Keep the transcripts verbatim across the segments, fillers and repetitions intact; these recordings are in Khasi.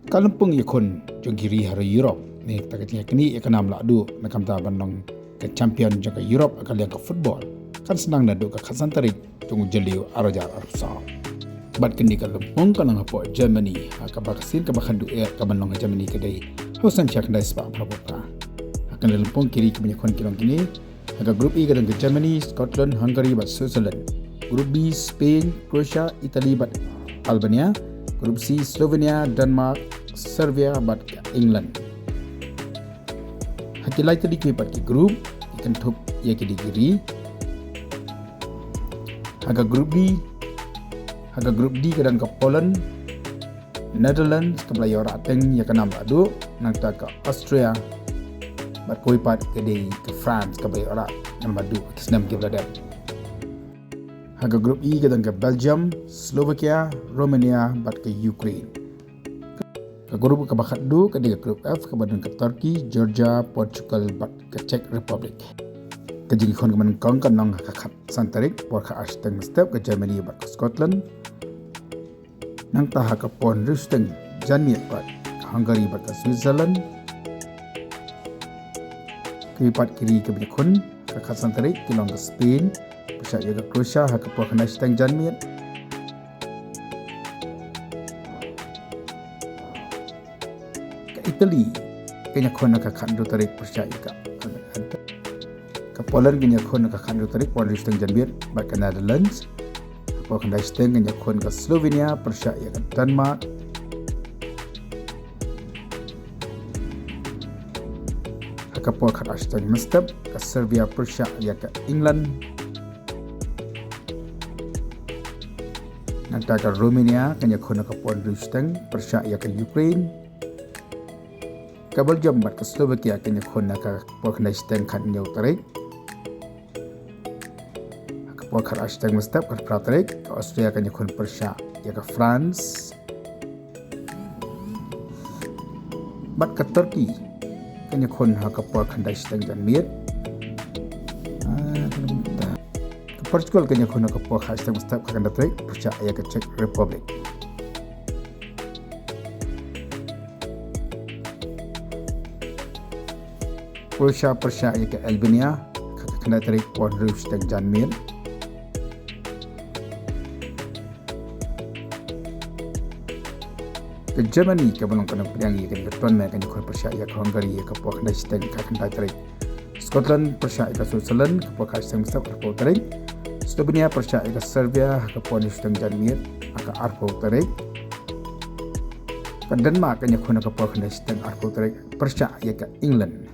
Ka lympung ïakhun jong ki ri ha ri Europe ne kata ka jingïaknieh ïa ka nam lahduh na ka bynta ban long ka champion jong ka Europe ha ka liang ka football kan sdang naduh ka khatsan tarik jong u Jylliew ar hajar arphew saw. Bad kane ka lympung ka long hapoh Germany, ha kaba ka sien kaba khatduh eh ka ban long ha Germany ka dei ha u snem shi hajar khyndai spah phra phew phra. Ha kane ka lympung ki ri kiba ïakhun ki long kine: ha ka Group E ka don ka Germany, Scotland, Hungary bad Switzerland. Group B, Spain, Croatia, Italy bad Albania. Group C, Slovenia, Denmark, Serbia bad ka England. Ha ki lai tylli kiwei pat ki group ki kynthup ïa kine ki ri. Ha ka Group D, ha ka Group D ka don ka Poland, Netherlands kaba la ïoh rah teng ïa ka nam lahduh, nangta ka Austria bad kawei pat ka dei ka France kaba la ïoh rah nam lahduh ha ki snem kiba la dep. Ha ka Group E ka don ka Belgium, Slovakia, Romania bad ka Ukraine. Ka group kaba khatduh ka dei ka Group F kaba don ka Turkey, Georgia, Portugal bad ka Czech Republic. Ka jingïakhun kaba nyngkong kan long ha ka khatsan tarik por khatar shiteng mynstep ka Germany bad ka Scotland. Nangta ha ka por hynriew shiteng janmiet pat ka Hungary bad ka Switzerland. Kiwei pat ki ri kiba ïakhun ha ka khatsan tarik ki long ka Spain pyrshah ïa ka Croatia ha ka por khyndai shiteng janmiet. Ka Italy kan ïakhun ha ka khathynriew tarik pyrshah ïa ka, ka Poland kan ïakhun ha ka khathynriew tarik por hynriew shiteng janmiet bad ka Netherlands. Ha ka por khyndai shiteng kan ïakhun ka Slovenia pyrshah ïa ka Denmark. Ha ka por khatar shiteng mynstep ka Serbia pyrshah ïa ka England. Nangta ka Romania kan ïakhun ha ka por hynriew shiteng pyrshah ïa ka Ukraine. Ka Belgium bad ka Slovakia kan ïakhun ha ka por khyndai shiteng khathynñiew tarik. Ha ka por khatar shiteng mynstep khatphra tarik ka Austria kan ïakhun pyrshah ïa ka France. Bad ka Turkey kan ïakhun ha ka por khyndai shiteng janmiet. Ah, ka Portugal kan ïakhun ha ka por khatar shiteng mynstep khatkhyndai tarik pyrshah ïa ka Czech Republic. Croatia pyrshah ïa ka Albania ha ka khatkhyndai tarik por hynriew shiteng janmiet. Ka Germany kaba long ka nongpdiang ïa kane ka tournament kan ïakhun pyrshah ïa ka Hungary ha ka por khyndai shiteng khatkhyndai tarik. Scotland pyrshah ïa ka Switzerland ha ka por khatar shiteng mynstep arphew tarik. Slovenia pyrshah ïa ka Serbia ha ka por hynriew shiteng janmiet ha ka arphew tarik. Ka Denmark kan ïakhun ha ka por khyndai shiteng arphew tarik pyrshah ïa ka England.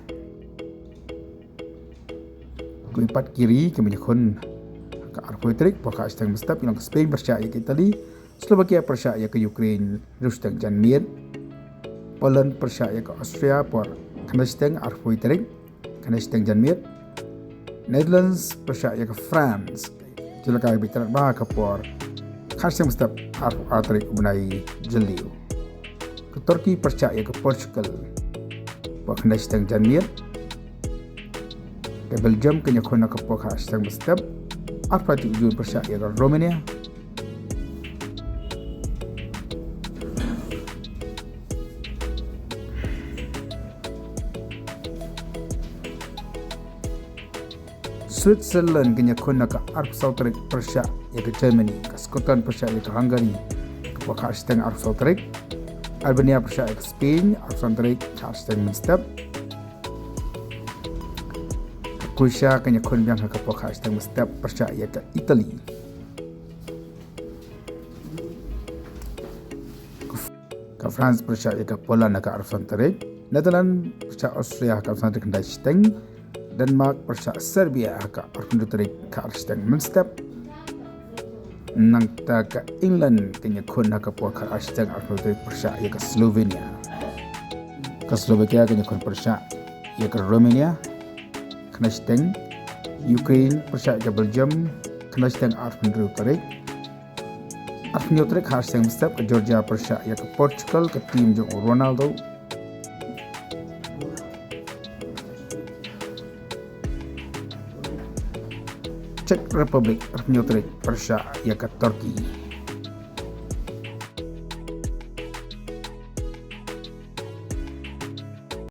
Kiwei pat ki ri kiba ïakhun ha ka arphew tarik por khatar shiteng mynstep ki long ka Spain pyrshah ïa ka Italy, Slovakia pyrshah ïa ka Ukraine hynriew shiteng janmiet. Poland pyrshah ïa ka Austria por khyndai shiteng arphew tarik khyndai shiteng janmiet. Netherlands pyrshah ïa ka France, jylla ka bit trat ba ka por khatar shiteng mynstep arphew ar tarik u bnai Jylliew. Ka Turkey pyrshah ïa ka Portugal por khyndai shiteng janmiet. Ka Belgium kan ïakhun ha ka por khatar shiteng mynstep arphew tarik Jun pyrshah ïa ka Romania. Switzerland kan ïakhun ha ka arphew saw tarik pyrshah ïa ka Germany. Ka Scotland pyrshah ïa ka Hungary ha ka por khatar shiteng arphew saw tarik. Albania pyrshah ïa ka Spain arphew san tarik khatar shiteng mynstep. Ka Croatia kan ïakhun biang ha ka por khatar shiteng mynstep pyrshah ïa ka Italy. Ka France pyrshah ïa ka Poland ha ka arphew san tarik. Netherlands pyrshah Austria ha ka arphew san tarik khyndai shiteng. Denmark pyrshah Serbia ha ka arphew hynriew tarik khatar shiteng mynstep. Nangta ka England kan ïakhun ha ka por khatar shiteng arphew hynriew tarik pyrshah ïa ka Slovenia. Ka Slovakia kan ïakhun pyrshah ïa ka Romania khyndai shiteng. Ukraine pyrshah ïa ka Belgium khyndai shiteng arphew hynriew tarik. Arphew hynñiew tarik khatar shiteng mynstep ka Georgia pyrshah ïa ka Portugal, ka team jong u Ronaldo. Czech Republic arphew hynñiew tarik pyrshah ïa ka Turkey.